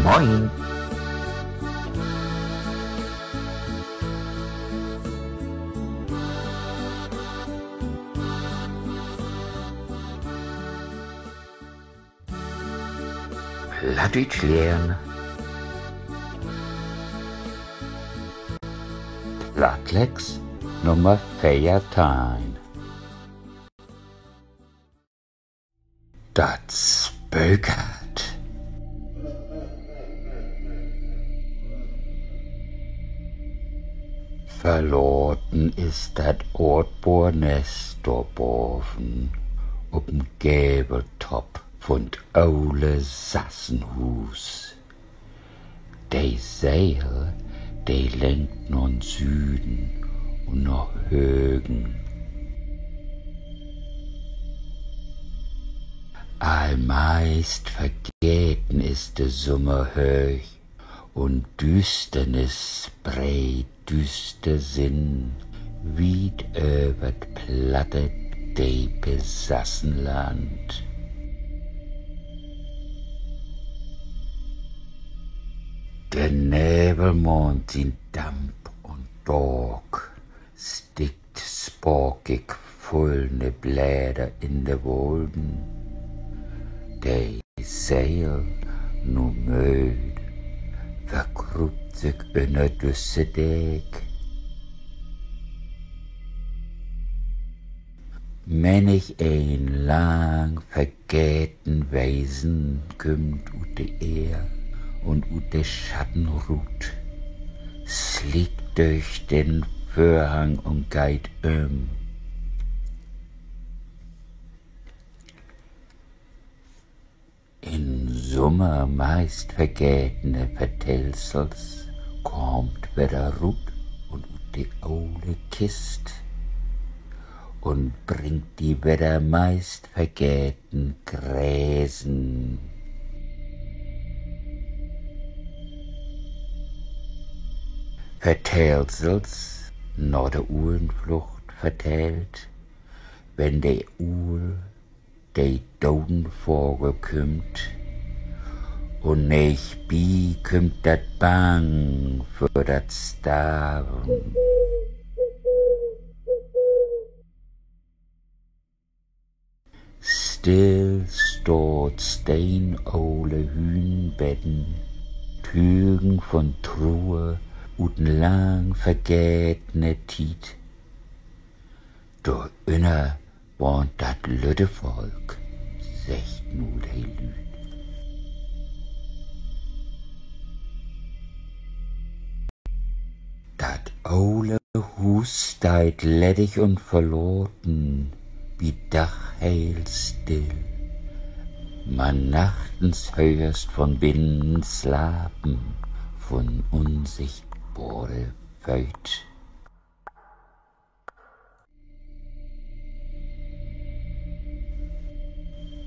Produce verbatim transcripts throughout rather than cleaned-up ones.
Moin. Plattdüütsch lehren. Plattlex Nummer veerteihn. Dat spökert. Verlaten is dat Oortboornest dor baven op 'n Geveltopp vun 't ole Sassenhuus. De Seel, de lengt na'n Süden un na Högen. All meist vergeten is de Summerhöög un Düüsternis breedt düüster Sinn wiet över 't platte, depe Sassenland. De Nevel maakt sien Damp un Daak stickt spakig vullne Bläder in de Wolden. De Seel, nu mööd, verkruupt sik ünner düsse Deek. Männigeen lang vergeten Wesen kümmt ut de Eer un ut de Schatten rut, sliekt dörch den Vörhang un geiht üm. In Summer meist vergetene Vertellsels kaamt wedder rut un ut de ole Kist un bringt di wedder meist vergeten Gresen. Vertellsels na de Ulenflucht vertellt, wenn de Uul, de Dodenvagel, kümmt, un neegbi kümmt dat Bang för dat Starven. Still staht steenole Hünbedden, Tügen vun Truer ut en lang vergetene Tiet. Dor ünner wahnt dat lütte Volk, seggt nu de Lüüd. Dat ole Huus steiht leddig un verlaten, bi Dag heel still. Man nachtens höörst vun binnen Slapen vun unsichtbare Fööt.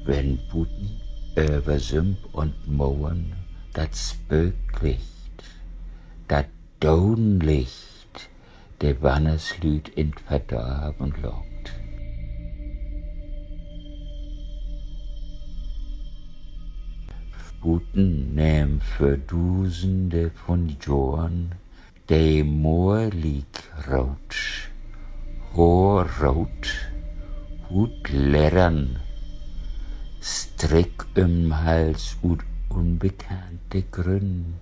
Wenn buten över Sümp un Moorn dat Spööklicht, dat Dodenlicht, de Wannerslüüd in't Verdarven lockt. Buten nehmen vör Dusende vun Johren de Moorliek root, Hoor root, Huut leddern, Strick üm'n Hals ut unbekannte Grünn.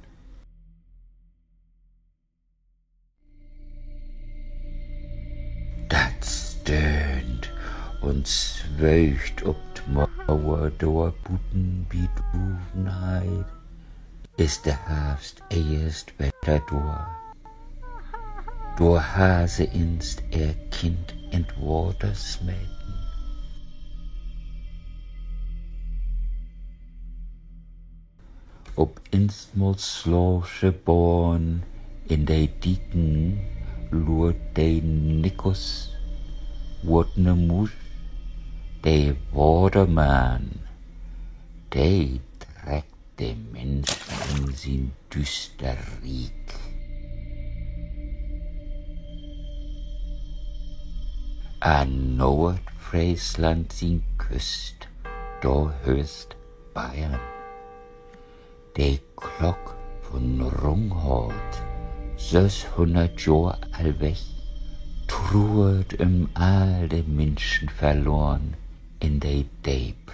Dat stöhnt un swöögt op 't Moor dor buten bi Duvenheid. Is de Harvst eerst wedder dor? Dor harr se inst ehr Kind in't Water smeten. Op instmal slaafsche Bahn in de Dieken luert de Nickus, wurtne Musch, de Watermann. De treckt de Minschen in sien düüster Riek. An Noordfreesland sien Küst, dor höörst Bayern. De Klock vun Rungholt, sösshunnert Johr al weg, truert üm all de Minschen verloren in de Deep.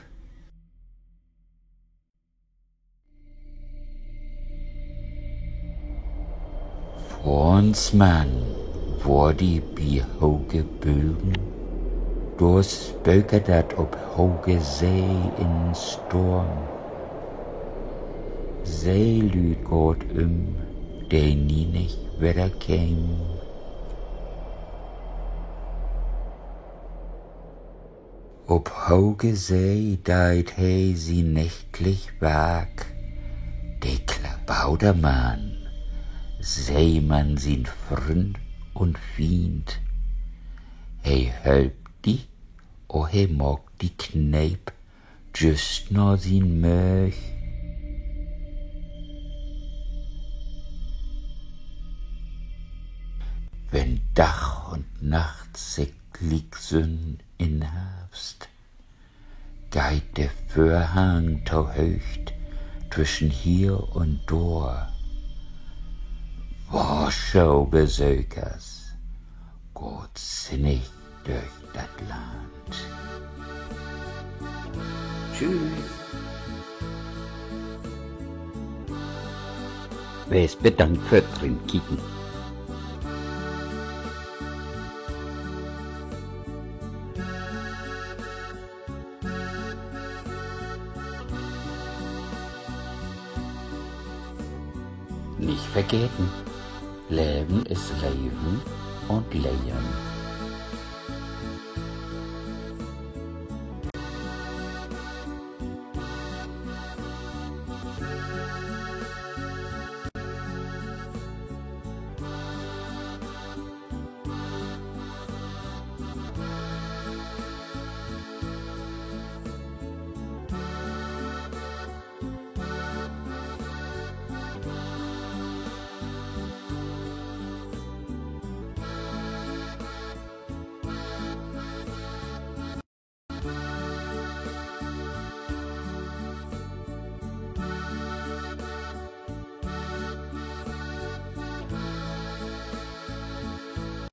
För uns Mann, wor di bi hoge Bögen, dor spökert dat op hoge See in Storm. Seelüüd gaht üm, de nie nich wedder kemen. Op hoge See deit he sien nächtlich Wark, de Klabautermann, Seemann sien Fründ un Fiend. He hölpt di, or he maakt di Kneep, jüst na sien Möög. Wenn Dag un Nacht sik liek sünd in Harvst, geiht de Vörhang to Hööcht twüschen hier un dor. Warschau-Besökers, gaht sinnig dörch dat Land. Tschüss. Wees bedankt för't Rinkieken. Nich vergeten: Leven is Leven un Lehren.